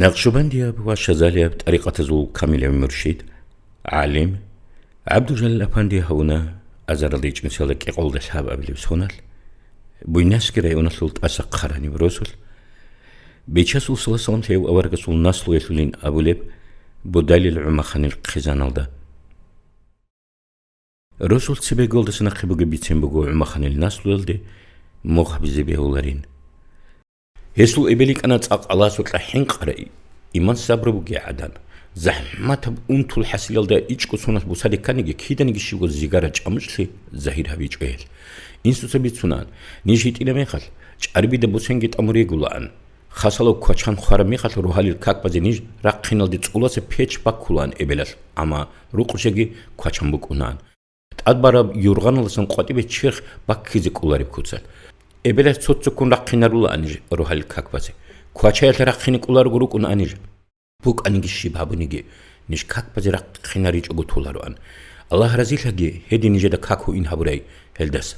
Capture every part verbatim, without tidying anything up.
Накъшубандияб ва шазалияб тӀарикъатазул камилав муршид, гӀалим ГӀабдулжалил Апанди гьавуна азаралда ичӀнусиялда кӀикъоялда лъабабилеб соналъ, Буйнакский районалъул ТӀаса хъаранив росулъ, Бичасул саллаллагьу гӀалайгьи вассалам лъеяв аварагасул наслуялъулин абулеб Будалил ГӀумаханил хъизаналда. Росул цебе голдаса нахъе бугеб бицен буго ГӀумаханил наслуялде мугъ гьабизе бегьуларин. Гьесул эбел йикӀана цӀакъ Аллагьасукьа хӀинкъарай, иман-сабру бугей гӀадан. ЗахӀматаб унтул хӀасилалда ичӀго соналъ бусаде кканиги, киданиги щибго зигара чӀамучлъи загьир гьабичӀо гьел. Инсуца бицунаан, ниж гьитӀина мехалъ, чӀарбида бусенги тӀамурегулаан. Хасало квачан хвараб мехалъ рогьалил как базе ниж рахъиналде цӀуласа печ баккулаан эбелалъ, амма рукъжеги квачан букӀунаан. ТӀадбараб юргъаналдасан къватӀибе черх баккизе кӀолареб куцалъ. Эбелалъ цо-цоккун рахъинарулаан ниж рогьалил как базе. Квачаялъ рахъине кӀоларого рукӀунаан ниж. БукӀаниги щиб гьабуниги, ниж как базе рахъинаричӀого толароан. Аллагь разилъаги, гьедин нижеда как гьуин гьабурай гьелдаса.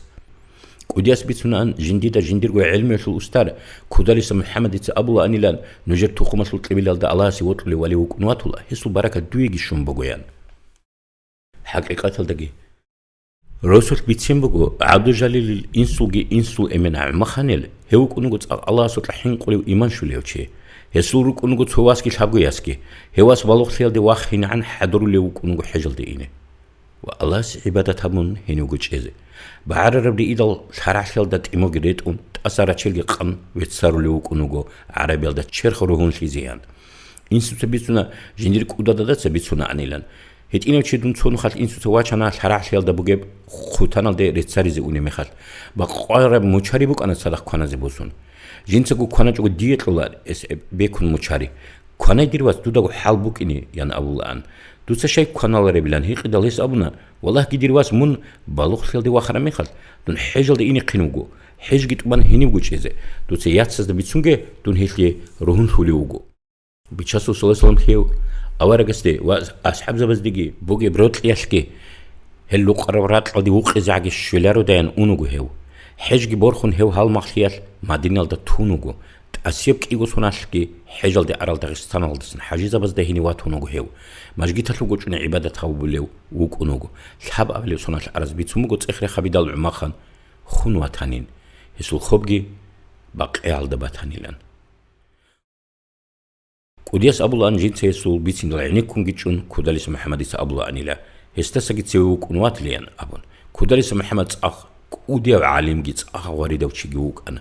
КӀудияс бицунаан, жиндида жиндирго гӀелмуялъул устар Кудалиса МухӀаммадица абулаанилан, нужер тухумалъул кьибилалда Аллагьасе вокьулев вали вукӀун ватула, гьесул баракат дуеги щун бугоян. ХӀакъикъаталдаги, росулъ бицен буго, ГӀабдужалилил инсулги инсул эмен ГӀумаханил, гьев вукӀун вуго цӀакъ Аллагьасукьа хӀинкъулев иман щулев чи. Гьесул рукӀун вуго цо васги лъабго ясги, гьев вас балугълъиялде вахинегӀан хӀадурулев вукӀун вуго хӀежалде ине ва Аллагьасе гӀибадат гьабун гьенивго чӀезе. БагӀарараб риидал лъарагӀлъиялда тӀимоги ретӀун, тӀаса рачелги къан веццарулев вукӀун вуго гӀарабиялда черх ругьунлъизеян. Инсуца бицуна, жиндир кӀудададаца бицунаанилан. ГьитӀинав чи дун цо нухалъ инсуца вачана лъарагӀлъиялда бугеб хъутаналде реццаризе унеб мехалъ, бакъвараб мучари букӀана цадахъ кваназе босун. Жинцаго кваначӀого дие кьола эс бекун мучари. «Кванай, дир вац, дудаго хӀал букӀине», – ян абулаан. Дуца щай кваналаребилан гьикъидал, гьес абуна: «Валлагьги, дир вац, мун балугълъиялде вахараб мехалъ, дун хӀежалде инехъин вуго, хӀежги тӀубан гьенивго чӀезе. Дуца яцазда бицунге, дун гьелъие ругьунлъулев вуго». Бичасул саллаллагьу гӀалайгьи вассалам лъеяв аварагасде ва асхӀабзабаздеги бугеб рокьиялъги, гьел рукъараб ракьалде вукъизегӀаги щвелародаян ун вуго гьев. ХӀежги борхун гьев гьалмагълъиялъ Мадиналда тун вуго. ТӀасияб кӀиго соналъги хӀежалде арал Дагъистаналдасан хӀажизабазда гьенив ватун вуго гьев. Мажгиталъув гучӀуна гӀибадат гьабулев вукӀун вуго. Лъабабилеб соналъ араз бицун буго цӀех рехабидал ГӀумахан хун ватанин. Гьесул хобги Бакъиялда батанилан. КӀудияс абулаан жинца гьесул бициндал гӀенеккунги чӀун, Кудалиса МухӀаммадица абулаанила, гьесдасаги цеве вукӀун ватилиян абун. Кудалиса МухӀаммад цӀакъ кӀудияв гӀалимги цӀакъ гъваридав чиги вукӀана.